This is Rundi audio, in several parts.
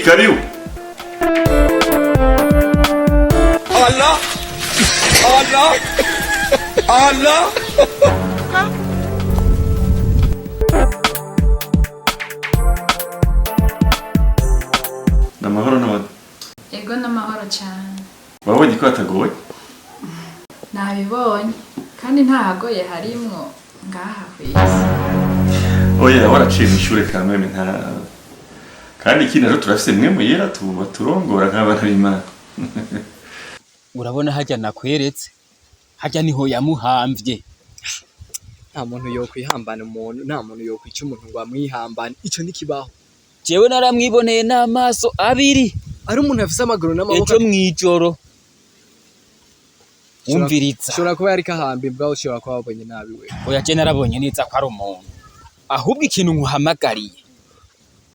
Karibu. Allah Allah Allah. Ni amahoro none? Ego, n'amahoro cyane. Wabonye ko hatagoye? Nabibonye, kandi ntahagoye harimwo ngaha ku isi. Oya, waraciye mw'ishure kameme, nta kandi ikindi naco turafise mwe muyera tuba turongora nk'abana b'Imana. Urabona harya nakweretse, harya niho yamuhamvye. Nta muntu yokwihambana umuntu, nta muntu yokwica umuntu ngo amwihambane, ico ntikibaho. Jewe naramwiboneye n'amaso abiri. Ari umuntu afise amaguru n'amaboko. Ejo mw'ijoro, wumviriza. Ushobora kuba yariko ahamba imbwa, ushobora kuba wabonye nabi we. Oya, je narabonye neza ko ari umuntu. Ahubwo ikintu nkuhamagariye,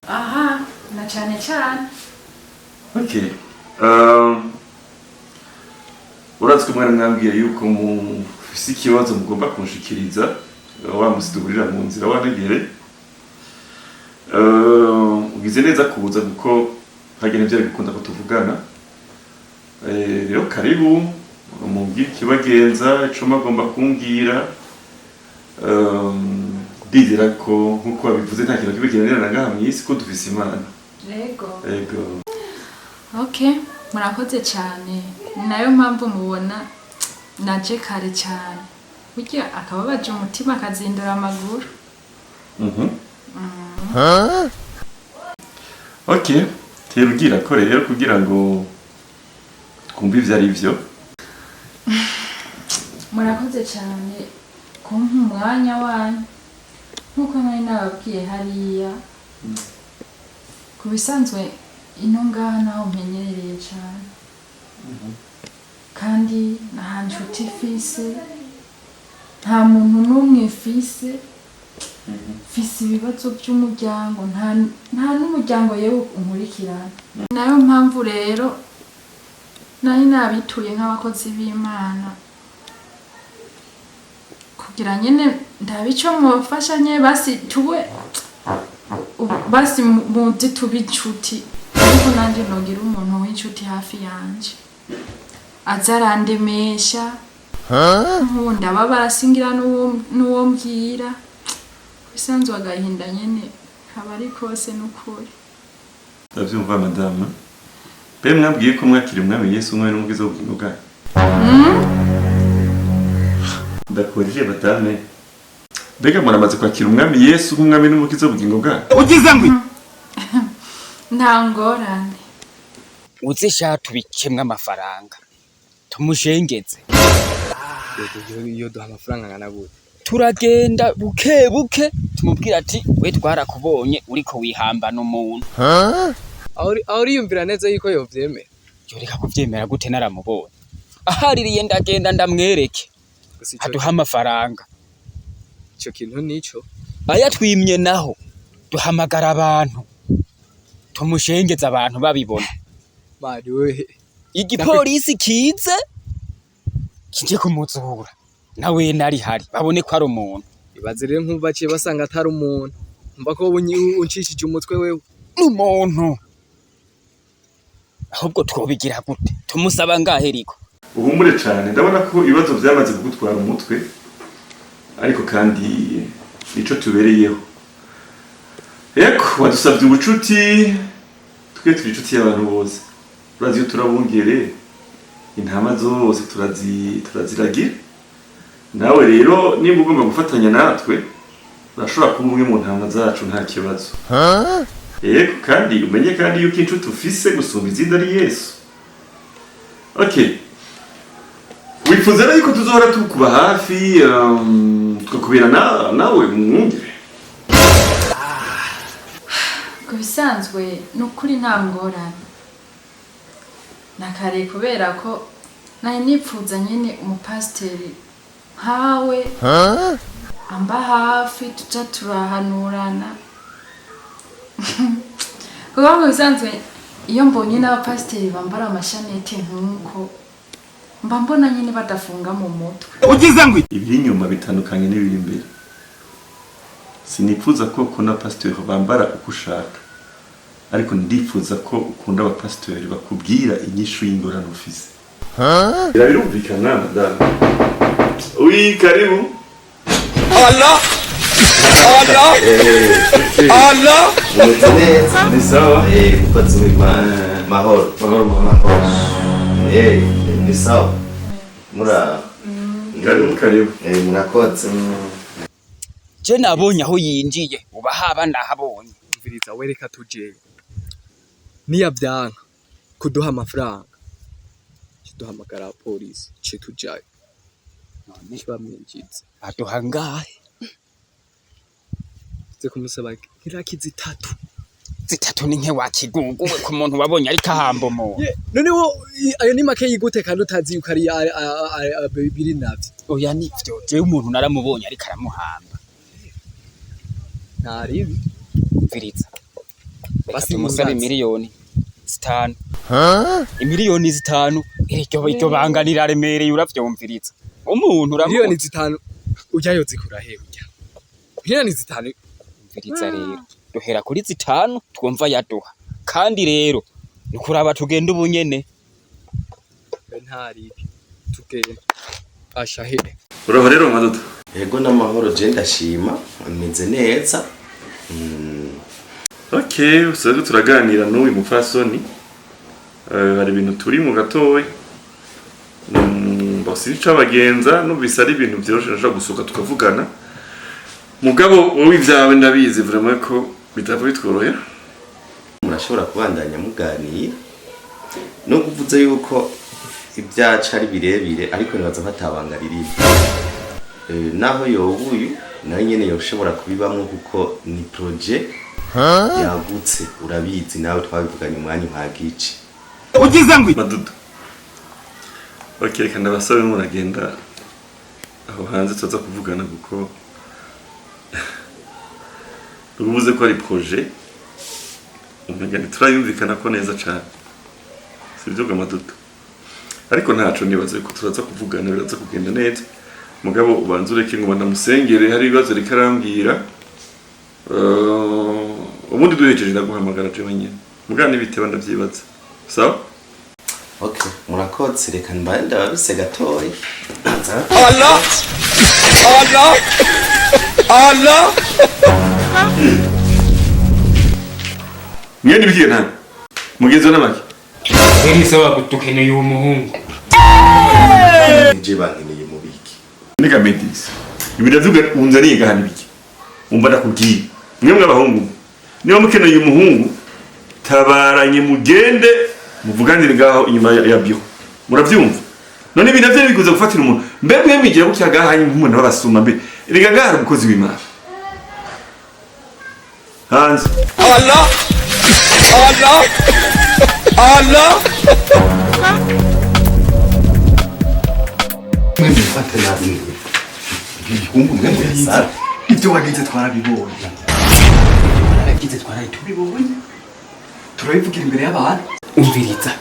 Aha, na cyane cyane. Okay. Urazi ko mwari mwambwiye yuko mufise ikibazo mugomba kunshikiriza wa musi duhurira mu nzira wanegere. Ugize neza kuza kuko hagene vyari gukunda ko tuvugana. Rero karibu mubwire ikibagenza, ico mugomba kumbwira. Ndizera ko nkuko babivuze nta kintu kibi kinanirana ngaha mw'isi ko dufise Imana. Rego. Ego. Okay, murakoze cyane. Ni nayo mpamvu mubona naje kare cyane, burya akababaje umutima akazindura amaguru. Ok, tebwira ko rero kugira ngo twumve ivyo ari vyo. Murakoze cyane kumpa umwanya wanyu. Nk'uko nari nababwiye hariya, ku bisanzwe ino ngaha naho mpenyereye cyane, kandi nta nshuti mfise, nta muntu n'umwe mfise. Mfise ibibazo by'umuryango, nta n'umuryango yewe unkurikirana. Nayo mpamvu rero nari nabituye nk'abakozi b'Imana kugira nyene ndabe ico mufasha nye, basi tube basi muze tube inshuti, ariko nanje nogira umuntu w'inshuti hafi yanje aza arandemesha. Nk'ubu ndababara, singira n'uwo mbwira. Bisanzwe agahinda nyene kaba ari kose n'ukuri. Ndavyumva, madame. Mbe mwabwiye ko mwakira Umwami Yesu umwe n'umukiza w'ubugingo bwanyu? Ndakurije, madame. Mbega muramaze kwakira Umwami Yesu nk'umwami n'umukiza w'ubugingo bwanyu? Ugize ngo Nta ngorane. Uze sha tubikemwe amafaranga tumushengeze. Iyo duha amafaranga angana gute? Turagenda buke buke, tumubwira ati: "We, twarakubonye uriko wihambana umuntu." Aho uriyumvira neza yuko yovyemera? Yoreka kuvyemera gute naramubonye ahaririye? Ndagenda ndamwereke. Gusa ico Aduha amafaranga. Ico kintu nico. Ayatwimye naho duhamagara abantu tumushengeze, abantu babibona. Mari we. Igipolisi kize kije kumuzura, nawe nari hari, babone ko ari umuntu. Ibaze rero nk'ubu baciye basanga atari umuntu, umva ko wowe uncishije umutwe wewe. N'umuntu. Ahubwo twobigira gute? Tumusaba ngahe riko? Uhumure cane, ndabona ko ibibazo vyamaze kugutwara umutwe, ariko kandi nico tubereyeho. Eko wadusavye ubucuti, twe turi inshuti y'abantu bose. Urazi iyo turabungere intama zose turaziragira. Nawe rero nimba ugomba gufatanya natwe, urashobora kuba umwe mu ntama zacu, nta kibazo. Yego, kandi umenye kandi yuko inshuti ufise gusumba izindi ari Yesu. Okay, wifuza rero yuko tuzohora tukuba hafi, tukakubera nawe mwungere? Ku bisanzwe ni ukuri nta ngorane na kare, kubera ko nari nipfuza nyine umupasiteri nkawe amba hafi, tuja turahanurana, kuko mu bisanzwe iyo mbonye n'abapasiteri bambara amashanete nk'uko, mba mbona nyine badafunga mu mutwe. Ugize ngo Ibiri inyuma bitandukanye n'ibiri imbere. Sinipfuza ko na pasiteri bambara uko ushaka. Ariko ndifuza ko ukunda abapasitori bakubwira inyishu y'ingorane ufise. Birumvikana, madame? Oui, karibu. Allah! Allah! Allah! Umeze neza? Ni sawa. Mukozi w'Imana, mahoro? Mahoro, mahoro. Ni sawa, muraho? Karibu, karibu. Murakoze. Je nabonye aho yinjiye, uba haba ndahabonye. Umviriza, wereka tujeyo, niyavyanka kuduha amafaranga, duhamagara polisi, ce tujayo. None bamwinjiza. Aduha ngahe? Tuze kumusaba nk'iraki 3. 3 ni nke wakiguguwe ku muntu wabonye ariko ahamba umuntu. Ye, none wo ayo ni make yigute kandi utazi yuko ari biri navyo? Oya, nivyo, jewe umuntu naramubonye ariko aramuhamba. Ntaribi. Mviriza, reka Basi tumusabe mungazi. 5 miliyoni, 5 miliyoni. Iryo banga riraremereye, uravyumviriza umuntu Miliyoni uramuzi. 5 ujyayo zikura he? Ujya 5 miliyoni? Mviriza rero, duhera kuri 5, twumva yaduha. Kandi rero ni kuraba tugenda ubunyene. Ntaribi, tugenda ashahe. Uraho rero, Madudu? Yego, n'amahoro, je ndashima, meze neza. Okay, usanzwe turaganira n'uyu mupfasoni. Hari ibintu turi mu gatoya. Basi ico abagenza numvise ari ibintu vyoroshe, nashobora gusohoka tukavugana. Mugabo wowe ivyawe ndabizi vraiment ko bitava bitworohera. Murashobora kubandanya muganira, nubwo uvuze yuko ibyaca ari birebire, ariko nibaza ko atabanga ririmo. Naho yoba uyu nawe nyene yoshobora kubibamwo, kuko ni projet yagutse, urabizi nawe, twabivuganye umwanya uhagije. Madudu. Okay, reka ndabasabe muragenda aho hanze, tuza kuvugana, kuko ubuze ko ari projet umenga ntiturayumvikana ko neza cane. Sibyo ga Madudu? Ariko ntaco, nibaze ko turaza kuvugana, biraza kugenda neza. Mugabo ubanza ureke ngo ndamusengere, hari ibibazo reka arambwira. Ubundi duhejeje ndaguhamagara jewe nyene. Mugabo nibiteba ndavyibaza. Sawa? Okay, murakoze, reka mbaye ndababise gatoya. Allah! Allah! Allah! Mwene ibikiye nta mugenzi wa namake. Iri dukeneye uwo muhungu. Je bankeneye mu biki? Nigga Medis. Ibi ndavuga unzaniye gahana ibiki? Umva, ndakubwiye. Mwe mw'abahungu, niba mukeneye umuhungu, tabaranye mugende muvuganire ngaho inyuma ya biro. Muravyumva? None ibi navyo bikuza gufatira umuntu. Mbe mwe migira gutya gahanye nk'umuntu w'abasuma mbe. Erega ngaha hari umukozi w'Imana. Hanze. Allah! Allah! Allah! Mwe mufate nabi ibihungu mwe murasara. Ibyo wagize twarabibonye. Twaragize, twaraye tubibonye. Turabivugira imbere y'abantu. Umviriza,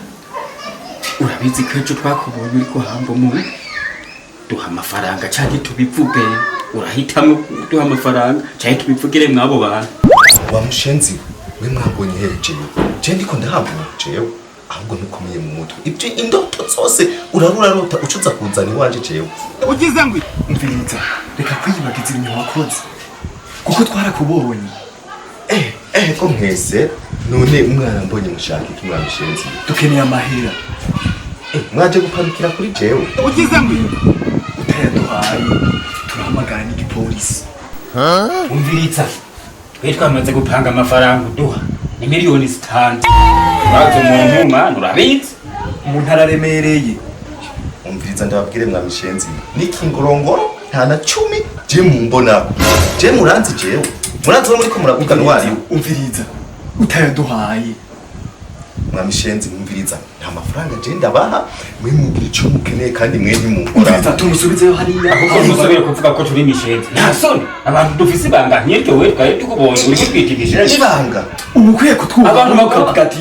urabizi ko ejo twakubonye uri guhamba umuntu. Duha amafaranga canke tubivuge. Urahitamwo duha amafaranga canke tubivugire mw'abo bantu. Wa mushenzi we, mwabonye hehe jewe? Je ndiko ndahabona jewe? Ahubwo ntukomeye mu mutwe, ibyo indoto zose urarurarota ucuza kuzana iwanje jewe. Umviriza, reka kwiyibagiza ibintu wakoze, kuko twarakubonye. Ko mwese none umwana mbonye mushaka iki, mwa mushenzi? Dukeneye amahera. Mwaje guparukira kuri jewe? Utayaduhaye turahamagara n'igipolisi. Umviriza, twe twamaze gupanga amafaranga uduha ni 5 miliyoni. Urazi umuntu mana, urabizi. Umuntu araremereye. Umviriza ndababwire, mwa mishenzi, n'ikingorongoro nta na cumi je mumbonako. Je muranzi jewe? Muranzi uwo muriko muravugana uwo ariwe? Umviriza, utayaduhaye Mwa mishenzi, mwumviriza, Nta mafaranga je ndabaha, mwe mugira ico mukeneye kandi mwe ntimunkora. Umviriza, tumusubizeyo hariya. Ahubwo ntusubire kuvuga ko turi imishenzi. Nta soni, abantu dufise ibanga nk'iryo, we twari tukubonye uri kutwita imishenzi. Ibanga? Ubu ukwiye kutwubaha. Abantu ukavuga ati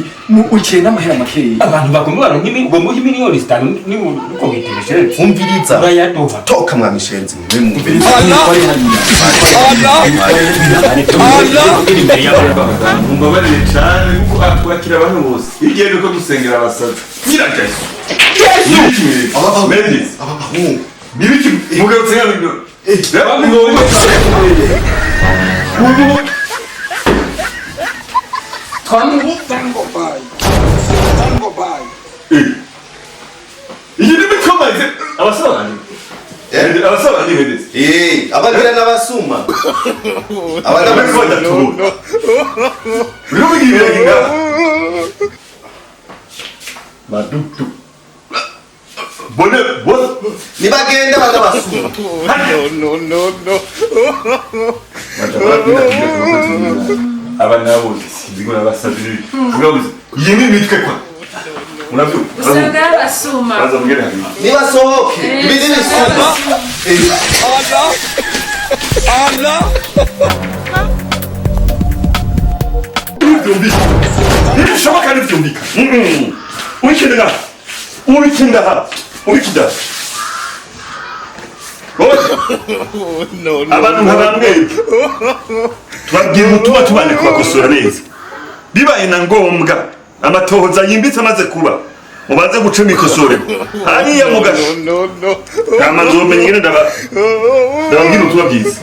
uciye n'amahera makeya. Abantu bagomba baronka ngo muhe 5 miliyoni niba uriko wita imishenzi. Umviriza. Urayaduha. Toka mwa mishenzi mwe, mumviriza. Allah! Allah! Imbere y'abantu. Mumbabarire cyane kuko atwakira abantu bose igihe nuko gusengera abasazi nyiragaso. Aba Mendes. Aba bahungu. Nibiki mugarutse hano? Tango bye. Tango bye. Iyi ni mikomaze abasobanyi. Abasobanyi Mendes. Eh, abagira n'abasuma. Aba Bariko n'abasuma. badatubura. Urimo kugira ibirenge ngaha. Madudu. Bone bone. Nibagenda bagabasuma. No, no, no. Aba nabo sinzi ngo nabasabye urabuze iyi ni imitwe kwa urabyumva. Usanga abasuma. Baza mugere hanyuma. Nibasohoke. Ibi ni ibisuma. Allah! Allah! Ntibyumvikana, ntibishoboka, ntibyumvikana. Ubikinda ngaha, ubikinda aha, ubikinda aha. Abantu nka ba mwebwe tubabwira ubutumwa tubane kubakosora neza, bibaye na ngombwa amatohoza yimbitse amaze kuba, mubanze guca imikosorero hariya mu gasho. No, no. Nta mazu, ubumenyi ngene ndababwira ubutumwa bwiza.